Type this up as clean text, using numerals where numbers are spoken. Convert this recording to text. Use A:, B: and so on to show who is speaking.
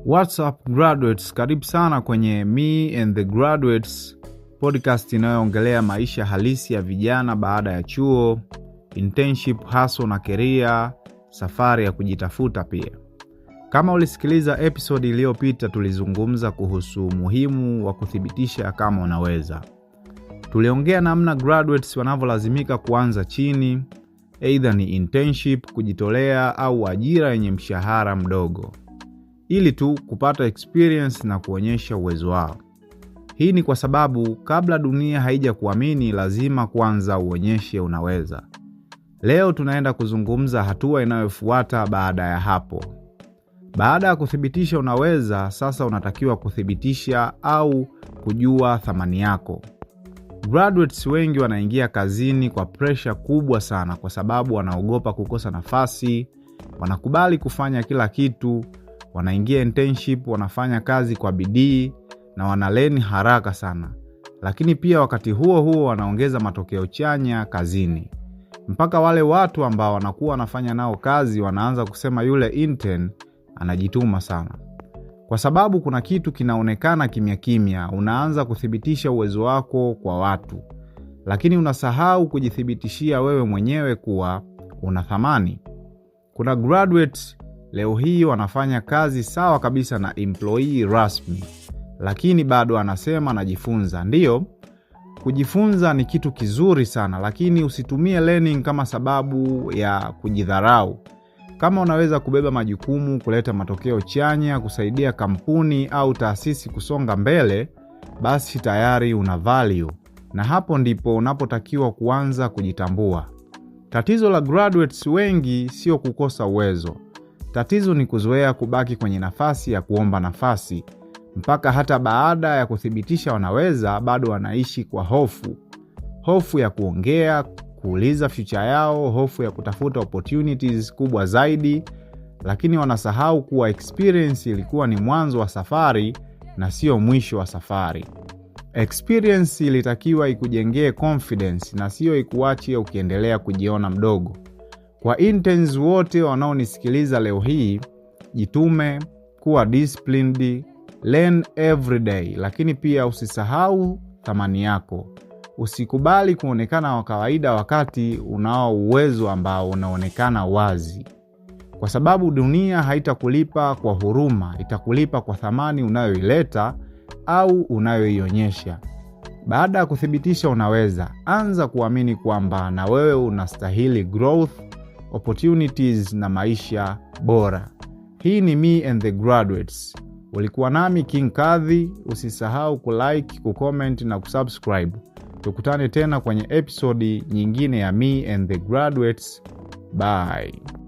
A: What's up graduates, karibu sana kwenye Me and the Graduates podcast inayoongelea maisha halisi ya vijana baada ya chuo, internship, hustle na career, safari ya kujitafuta pia. Kama ulisikiliza episode iliyopita, tulizungumza kuhusu umuhimu wa kuthibitisha kama unaweza. Tuliongea namna graduates wanavyolazimika kuanza chini, either ni internship, kujitolea au ajira yenye mshahara mdogo, ili tu kupata experience na kuonyesha uwezo wao. Hii ni kwa sababu kabla dunia haija kuamini, lazima kwanza uonyeshe unaweza. Leo tunaenda kuzungumza hatua inayofuata baada ya hapo. Baada ya kuthibitisha unaweza, sasa unatakiwa kuthibitisha au kujua thamani yako. Graduates wengi wanaingia kazini kwa presha kubwa sana, kwa sababu wanaogopa kukosa nafasi, wanakubali kufanya kila kitu, wanaingia internship, wanafanya kazi kwa bidii na wanalearn haraka sana, lakini pia wakati huo huo wanaongeza matokeo chanya kazini, mpaka wale watu ambao wanakuwa wanafanya nao kazi wanaanza kusema yule intern anajituma sana, kwa sababu kuna kitu kinaonekana kimya kimya. Unaanza kuthibitisha uwezo wako kwa watu, lakini unasahau kujithibitishia wewe mwenyewe kuwa una thamani. Kuna graduates leo hii wanafanya kazi sawa kabisa na employee rasmi, lakini bado anasema anajifunza. Ndiyo, kujifunza ni kitu kizuri sana, lakini usitumie learning kama sababu ya kujidharau. Kama unaweza kubeba majukumu, kuleta matokeo chanya, kusaidia kampuni au taasisi kusonga mbele, basi tayari una value, na hapo ndipo unapotakiwa kuanza kujitambua. Tatizo la graduates wengi sio kukosa uwezo. Tatizo ni kuzoea kubaki kwenye nafasi ya kuomba nafasi, mpaka hata baada ya kuthibitisha wanaweza, bado wanaishi kwa hofu. Hofu ya kuongea, kuuliza future yao, hofu ya kutafuta opportunities kubwa zaidi, lakini wanasahau kuwa experience ilikuwa ni mwanzo wa safari na sio mwisho wa safari. Experience ilitakiwa ikujengee confidence na sio ikuache ukiendelea kujiona mdogo. Kwa interns wote wanaonisikiliza leo hii, jitume, kuwa disciplined, learn every day, lakini pia usisahau thamani yako. Usikubali kuonekana wa kawaida wakati unao uwezo ambao unaonekana wazi, kwa sababu dunia haitakulipa kwa huruma, itakulipa kwa thamani unayoileta au unayoionyesha. Baada ya kuthibitisha unaweza, anza kuamini kwamba na wewe unastahili growth, opportunities na maisha bora. Hii ni Me and the Graduates. Ulikuwa nami King Kadhi. Usisahau kulike, kucomment na kusubscribe. Tukutane tena kwenye episode nyingine ya Me and the Graduates. Bye.